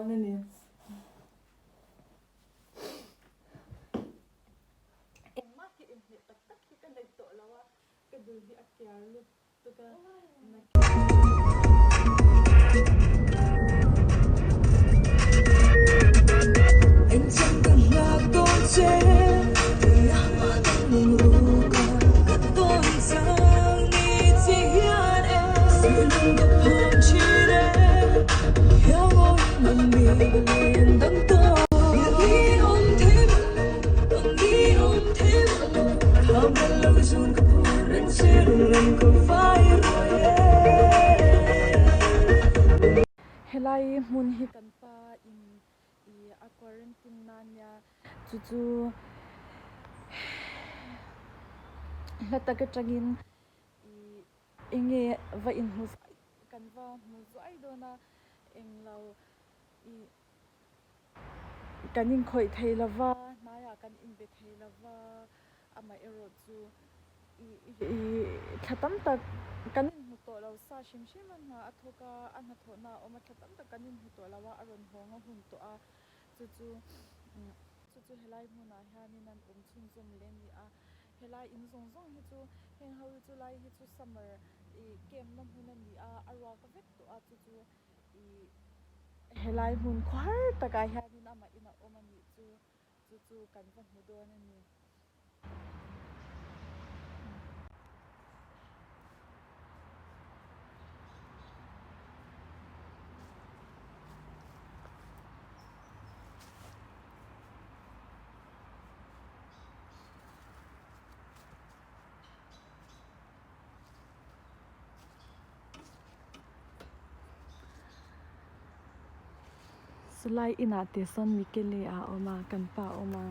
dawn a ni. Engmah hi inhmeh tak tak hi ka nei tawh lo a, ka dul hi a kiar lutuk a. Helai hmun hi kan pa in ih a quarantine na nia chu chu hla tak atangin ih enge va inhmu zuai kan va hmu zuai dawn a englo ih kan inkhawih thei lo va hnaiah kan inbe thei lo va amaherawh chu ih ih thla tam tak kan inhmu tawh lo sa hrim hrim a hna a thawk a a hnathawhna a awm a thla tam tak kan inhmu tawh lo a a rawn hawng a hun tawh a chu chu chu chu helai hmunah hianin an awm chhunzawm leh a ni a helai in zawng zawng hi chu heng ho hi chu lai hi chu summer ih camp na hmun a ni a a ruak vek tawh a chu chu ih helai hmun khuar takah hianin amah in a awm a nih chu chu chu kan va hmu dawn a ni. Chulai inah te sawn Michele a awm a, kan pa a awm a.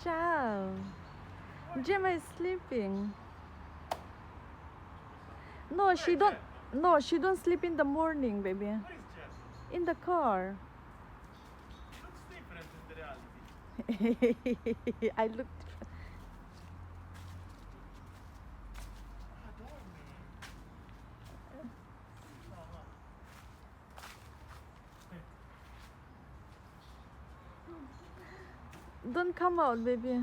Ciao! Gemma is sleeping. No, she don't. No, she don't sleep in the morning, baby. Where is Gemma? In the car. She looks different in the reality. I look different. Ah, dormi. No, no. Don't come out, baby.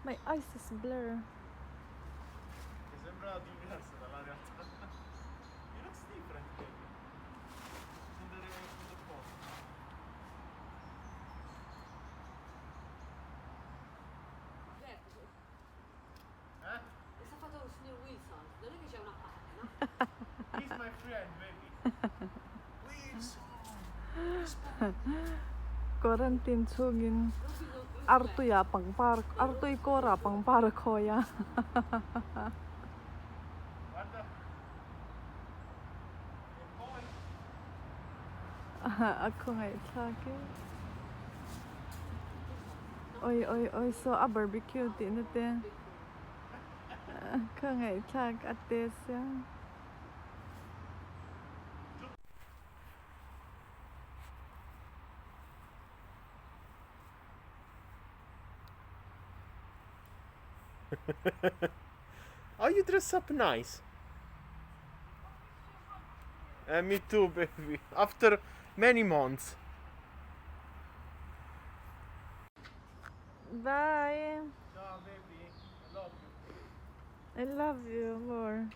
My eyes is blur. Che sembra diversa dalla realtà. You looks different, baby. In the, in the phone. Eh? Sta fatto il signor Wilson, non è che c'è una parte, no? He's my friend, baby. Wilson! Quarantine chungin artuiah pangpar artui kawrah pangpar a khawi a. Guarda. E poi? A khawngaihthlak e. Oi oi oi saw a barbecue tih na te khawngaihthlak a te sia. Oh, you dress up nice. And me too, baby. After many months. Bye. Ciao, baby. I love you. I love you more.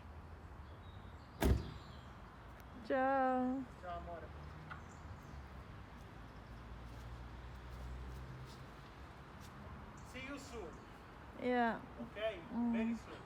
Ciao. Ciao, amore. See you soon. Yeah. Okay? Very soon.